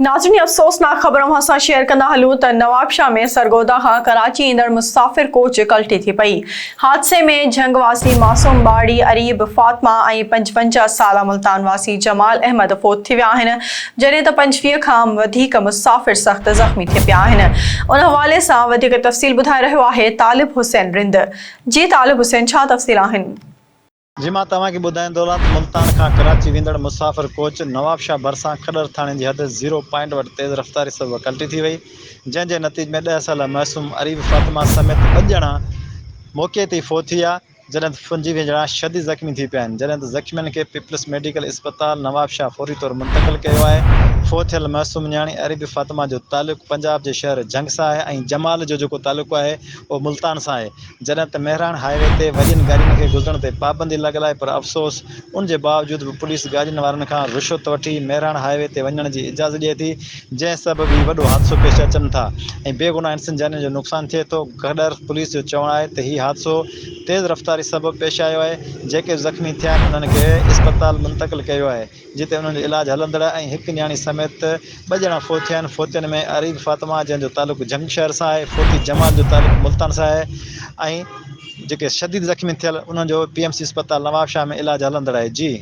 ناظرين افسوسناڪ خبر اوهان سان شيئر ڪندا هلون ته نوابشاهه ۾ سرگوڌا کان ڪراچي ايندڙ مسافر ڪوچ ڪلٽي ٿي پئي. حادثي ۾ جهنگ واسي معصوم ٻارڙي اريب فاطمه ۽ 55 سالا ملتان واسي جمال احمد فوت ٿي ويا آهن جڏهن ته 25 کان وڌيڪ مسافر سخت زخمي ٿي پيا آهن ان حوالي سان وڌيڪ تفصيل ٻڌائي رهيو آهي طالب حسين رند جي طالب حسين ڇا تفصيل آهن. جي مان توهان کي ٻڌائيندو هلان ته ملتان کان ڪراچي ويندڙ مسافر ڪوچ نوابشاهه ڀرسان کڏهر ٿاڻي جي حد زيرو پوائنٽ وٽ تيز رفتاري سبب ڪلٽي ٿي وئي جنهن جي نتيجي ۾ ڏهه سالا معصوم اريب فاطمه سميت ٻه ڄڻا موقعي تي ئي فوت ٿي ويا جڏهن ته 25 ڄڻا شديد زخمي ٿي پيا آهن جڏهن ته زخمين کي پيپلز ميڊيڪل اسپتال نوابشاهه فوري طور منتقل ڪيو آهي فوت ٿيل معصوم نياڻي اريب فاطمه جو تعلق پنجاب جي شهر جهنگ سان آهي ۽ جمال جو جيڪو تعلق آهي اهو ملتان سان آهي جڏهن ته مهراڻ هاء وي تي وڏين گاڏين کي گذرڻ تي پابندي لڳل آهي پر افسوس ان جي باوجود به پوليس گاڏين وارن کان رشوت وٺي مهراڻ هاء وي تي وڃڻ جي اجازت ڏئي ٿي جنهن سبب هي وڏو حادثو پيش اچن ٿا ۽ بيگناهه انسان جانين جو نقصان ٿئي ٿو گڏر پوليس جو چوڻ آهي ته هي حادثو تيز رفتاري سبب پيش آيو آهي جيڪي به زخمي ٿيا آهن انهن کي اسپتال منتقل ڪيو آهي. جتي انهن جو علاج هلندڙ آهي ۽ هڪ نياڻي سميت ٻه ڄڻا فوت ٿيا آهن، فوتين ۾ اريب فاطمه جنهن جو تعلق جهنگ شهر سان آهي، فوتي جمال جو تعلق ملتان سان آهي ۽ جيڪي شديد زخمي ٿيل انهن جو پي ايم سي اسپتال نوابشاهه ۾ علاج هلندڙ آهي. جي.